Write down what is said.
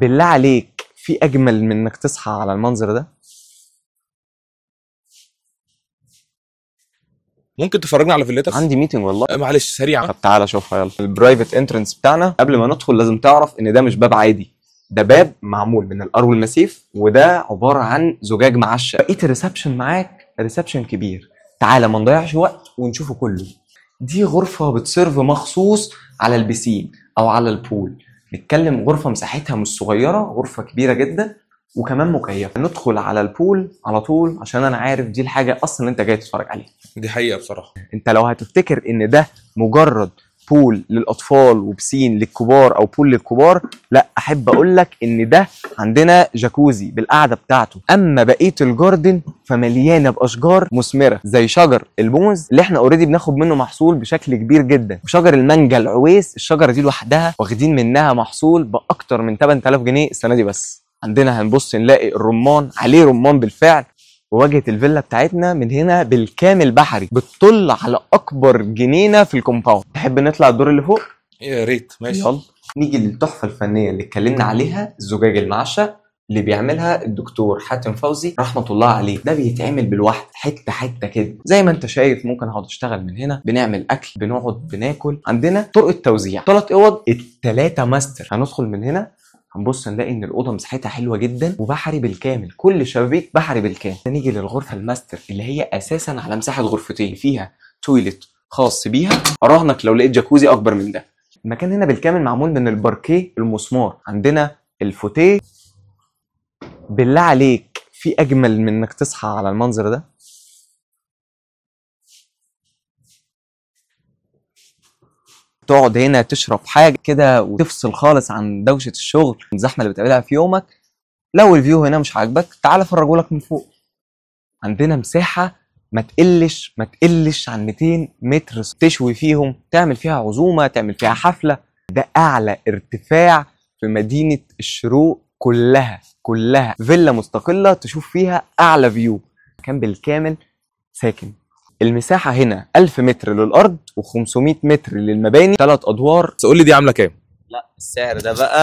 بالله عليك في اجمل من انك تصحى على المنظر ده؟ ممكن تفرجنا على فيلتك؟ عندي meeting والله. معلش سريعا. طب تعالى شوفها يلا. ال private entrance بتاعنا، قبل ما ندخل لازم تعرف ان ده مش باب عادي، ده باب معمول من الارو المسيف، وده عبارة عن زجاج معشق. بقية ال reception معاك reception كبير، تعالى ما نضيعش وقت ونشوفه كله. دي غرفة بت serve مخصوص على البسين او على ال pool. نتكلم غرفة مساحتها مش صغيرة، غرفة كبيرة جدا وكمان مكيفه. ندخل على ال pool على طول عشان انا عارف دي الحاجة اصلا اللي انت جاي تتفرج عليها. دي حقيقة بصراحة. انت لو هتفتكر ان ده مجرد pool للاطفال وبسين للكبار او pool للكبار، لا، احب اقول لك ان ده عندنا جاكوزي بالقعده بتاعته. اما بقية ال garden فمليانه باشجار مثمرة زي شجر الموز اللي احنا already بناخد منه محصول بشكل كبير جدا، وشجر المانجا العويس، الشجرة دي لوحدها واخدين منها محصول باكتر من 8000 جنيه السنة دي بس. عندنا هنبص نلاقي الرمان، عليه رمان بالفعل. وواجهه الفيلا بتاعتنا من هنا بالكامل بحري، بتطل على اكبر جنينة في ال compound. تحب نطلع الدور اللي فوق؟ يا ريت. ماشي يلا نيجي للتحفه الفنية اللي اتكلمنا عليها، الزجاج المعشق اللي بيعملها الدكتور حاتم فوزي رحمه الله عليه. ده بيتعمل بالواحده حتة حتة كده زي ما انت شايف. ممكن اقعد اشتغل من هنا، بنعمل اكل، بنقعد بناكل. عندنا طرق التوزيع 3 اوض، ال3 ماستر. هندخل من هنا هنبص نلاقي ان الاوضة مساحتها حلوة جدا وبحري بالكامل، كل شبابيك بحري بالكامل. نيجي للغرفة الماستر اللي هي اساسا على مساحة غرفتين، فيها toilet خاص بيها. اراهنك لو لقيت جاكوزي اكبر من ده. المكان هنا بالكامل معمول من الباركيه المسمار. عندنا الفوتيه. بالله عليك في اجمل من انك تصحى على المنظر ده؟ تقعد هنا تشرب حاجة كده وتفصل خالص عن دوشه الشغل الزحمة اللي بتقابلها في يومك. لو ال view هنا مش عاجبك تعال افرجهولك من فوق. عندنا مساحة ما تقلش عن 200 متر تشوي فيهم، تعمل فيها عزومة، تعمل فيها حفلة. ده اعلى ارتفاع في مدينة الشروق كلها، كلها فيلا مستقلة تشوف فيها اعلى view. كان بالكامل ساكن. المساحة هنا 1000 متر للأرض و500 متر للمباني، 3 أدوار. بس قول لي دي عامله كام؟ لا السعر ده بقى